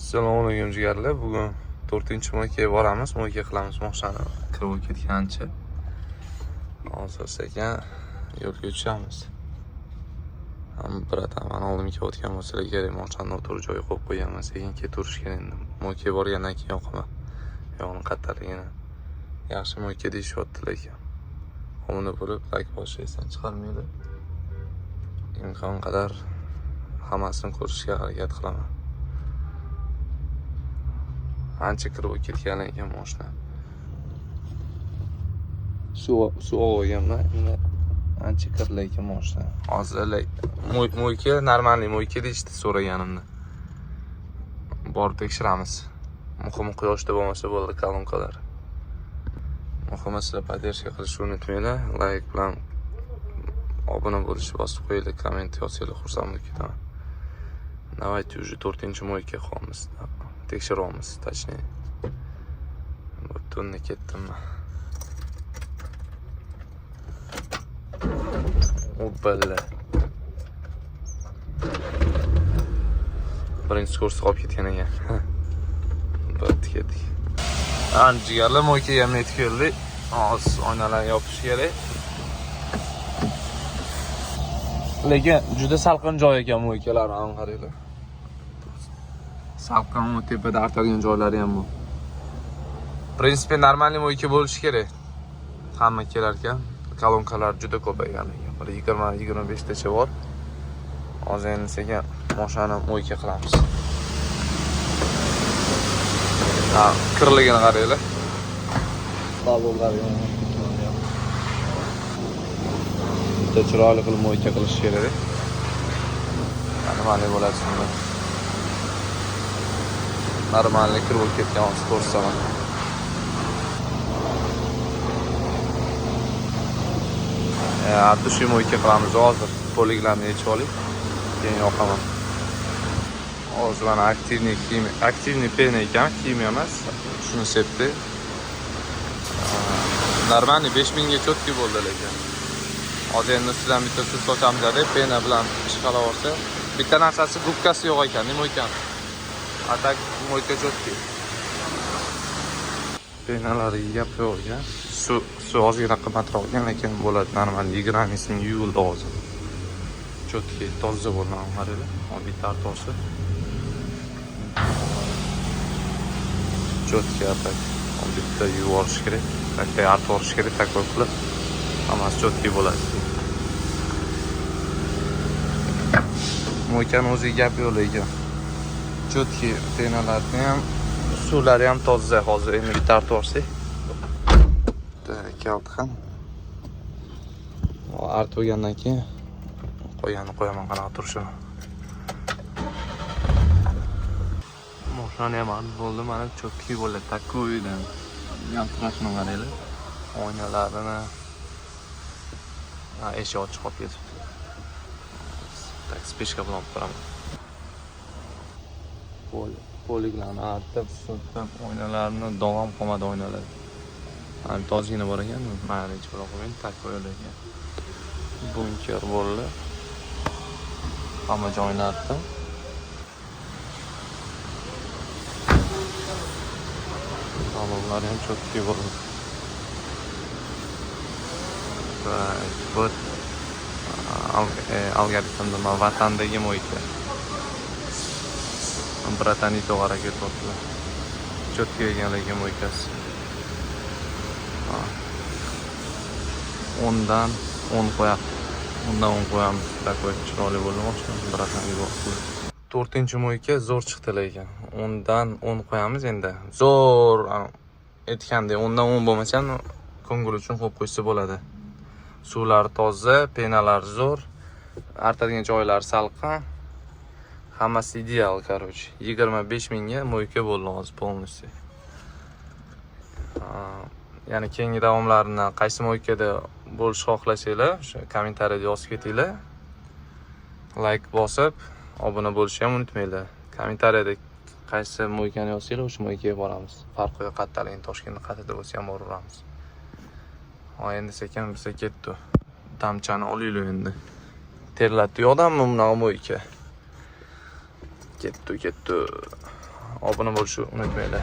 Assalomu alaykum, jigarlar. Bugun 4-мойка ga boramiz. Мойка qilamiz mashinani kirib ketgancha. Hozir sekin yo'lga tushamiz. Ham братан, mani oldimga kelayotgan bo'lsalar kerak, mashinani noto'g'ri joyga qo'yib qo'yganman. Sekin ketaverish kerak endi. Мойка ga borgandan keyin yoqaman. Yog'ini qattarligini. Yaxshi мойка deyishyapti lekin. Obuna bo'lib, layk bosishni esdan chiqarmanglar. Imkon qadar hammasini ko'rishga harakat qilaman. Ancha kirib ketgan ekan mashina. Suv olganman. Endi ancha kirli ekan mashina. Hozir мойка, нормальный мойка deyishdi so'raganimda. Borib tekshiramiz. Muhimi, quyoshda bo'lmasa bo'ldi kolonkalar. Muhimi, sizlar поддержка qilishni unutmanglar. Layk bilan obuna bo'lishni bosib qo'yinglar, komment yozsanglar, xursand bo'lib ketaman. Давайте, уже 4-мойка qilyapmiz. Tekshiryapmiz, точнее. Bo'pti, unda ketdim man. Obala. Birinchi kurs qolib ketgan ekan. Bo'pti, ketdik. Ana, jigarlar, мойка ga ham yetib keldik. Hozir oynalarni yopish kerak. Lekin juda salqin joy ekan мойка lar, mana qaranglar. Salqin, u tepada artadigan joylari ham bor. В принципе, нормальный мойка bo'lishi kerak. Hamma kelar ekan. Kolonkalar juda ko'paygan ekan. Bir 20 25 tacha bor. Hozir endi sekin mashinani мойка qilamiz. Ha, kirligini qaranglar. Balonlar bitta chiroyli qilib мойка qilish kerak. Нормальный bo'ladi shunda. Нормальный kir bo'lib ketgan, hozir ko'rsataman. От души мойка qilamiz hozir. Poliklarni yechib olib, keyin yoqaman. Hozir mana активный ximiya, активный пена ekan, ximiya emas. Shuni sepdi. Нормальный 5000 ga чёткий bo'ldi lekin. Hozir endi ustidan bitta suv sochamiz deb пена bilan ishqalab olsa. Bitta narsasi, губка si yo'q ekan, nima ekan? А так мойка чёткий. Пена lariga gap yo'q ekan. Suv ozgina qimmatroq ekan, lekin bo'ladi, normal 20 ming yuvildi hozir. Чёткий, toza bo'ldi, qaranglar. Hozir bitta artosi. Чёткий, а так. Bitta yuvib yuborish kerak. Такой artib yuborish kerak, такой qilib. Hammasi чёткий bo'ladi. Мойка ni o'ziga gap yo'q lekin. Чёткий, пена larni ham, suvlari ham toza. Hozir endi bitta artib yuborsak. Kalti ham. Artib bo'lgandan keyin qo'yganni qo'yaman, qanaqa turishini. Mashinani ham artib bo'ldi, mana чёткий bo'ldi. Такой dan yaltirashini qaranglar. Oynalarini, ha, eshik ochiq qolib ketibdi. Так, спичка bilan olib ko'raman. Poliklarni artib, surtib, oynalarini dog' ham qolmadi oynalar. Mana bitta ozgina bor ekan, mana necha bilan qo'ying, такой ekan. Bunker bo'ldi. Hamma joyini artdim. Salonlari ham чёткий bo'ldi. Так, вот algoritmda man vatandagi мойка. Братан to'g'ara ketyaptilar. Чёткий ekan lekin мойка si. Ha. 10dan 10 qo'yapti. 10dan 10 qo'yamiz. Такой chiroyli bo'ldi mashina. Братан 4-мойка zo'r chiqdi lekin. 10dan 10 qo'yamiz endi. Zo'r aytgandek 10dan 10 bo'lmasa ham, ko'ngil uchun qo'yib qo'ysa bo'ladi. Suvlar toza, пена lar zo'r, artadigan joylari salqin. Hammasi ideal, короче. 25 mingga мойка bo'ldi hozir полностью. Ya'ni keyingi davomlarini qaysi мойка da bo'lishni xohlasanglar, o'sha kommentariyada yozib ketinglar. Layk bosib, obuna bo'lishni ham unutmanglar. Kommentariyada qaysi мойка ni yozsanglar, o'sha мойка ga boramiz. Farqi yo'q, qayerdaligini, Toshkentda qayerda bo'lsa ham boraveramiz. Hop, endi sekin biza ketdi. Damchani olinglar endi. Terlatdi yoqdanmi bunaqa мойка? Ketdi, ketdi. Obuna bo'lishni unutmanglar.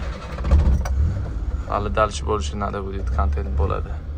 Hali дальше больше надо будет, kontent bo'ladi.